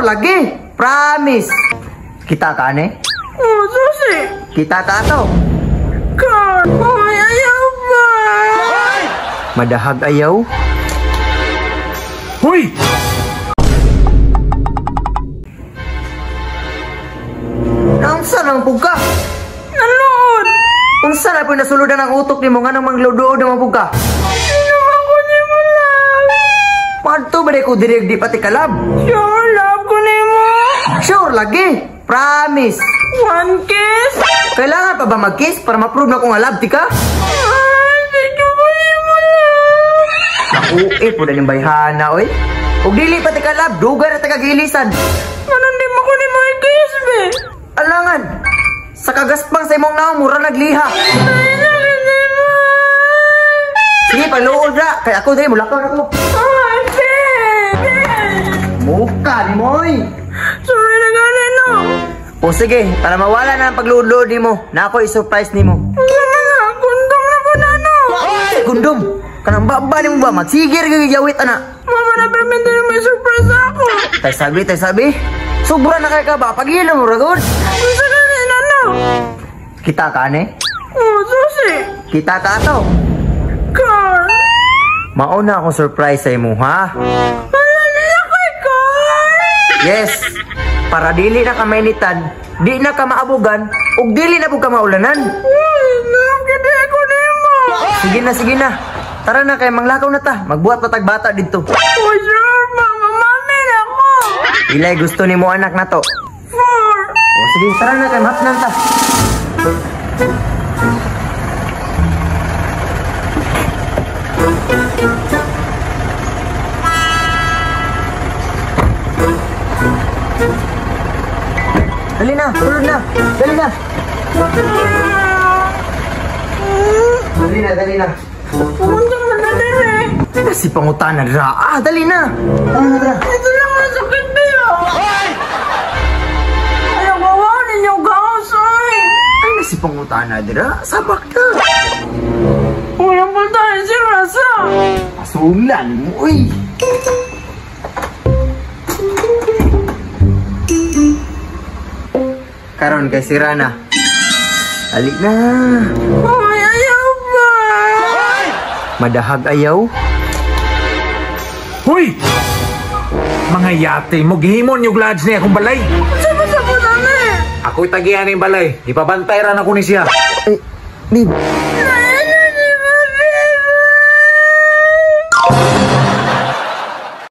Sure lagi. Promise. Kita ka ne? Oh, susi. Kita ka ato. Car. Hoy, ayaw ba? Madahag ayaw. Hoy! Naunsa nang pugka? Nalood. Unsa na po nasuludan ang utok nimo nganong mangludood ang pugka? Sino ako nimo love? Padto ba ko direk di pati kalab? Sure, love ko nimo. Sure lagi. Promise. One kiss? Kailangan pa ba mag-kiss para ma-prove na kung alab ti ka? Ay, di ko ko nimo love. Naku, eh, po na niyong bayhana, oy. Ug dili pa ti kalab, dugay na tagagilisan. Anong di mo ko nimo i-kiss, be? Alangan, sa kagaspang sa imong naong, mura nagliha. Ay, love nimo. Sige, paluol ra. Kaya ako diri, mulakaw na ko. Ay, be. Be. Muka ni mo, oy. Sorry na gani, no. O sige, para mawala na ang pagluod-luod nimo, na ako i-surprise nimo. Unsa man na, kundom na po na, no. Ay, kundom! Kanang baba nimo ba? Magsigir gigawit ana. Mama na permit na may surprise ako. Tay sabi, tay sabi. Sobra na kay ka ba? Pagila mo ragod. Unsa gani na, no? Kita ka ne? Oh, susi. Kita ka ato. Car. Mauna akong surprise sa imo, ha? Hala, nilakay, car. Yes. Para dili na ka mainitan, di na ka maabugan, ug dili na pud ka maulanan. Uy, love gid ko nimo. Sige na, sige na. Tara na kay manglakaw na ta. Magbuhat pa tag bata didto. Oh, sure, mama, mami na ako. Ilay gusto nimo anak na to. 4. O sige, tara na kay mahapnan ta. Dali na, tulog na. Dali na. Dali na, dali na. Pumunta ka na dire. Kasi pangutana ra. Ah, dali na. Tara na, tara. Ito lang ang sakit niyo. Ayaw, gawa ninyo, gawas, ay. Ay, nasi pangutana dira. Sabak na. Walang puntahan si Rasa. Pasulan mo, uy. Karon kay sira na. Ali na. Ay, ayaw ba? Madahag ayaw. Hoy! Mga yate mo, gihimon yung lads niya akong balay. Sabo-sabo na ni. Ako'y tagian yung balay. Ipabantay ra na ko ni siya. Eh, babe,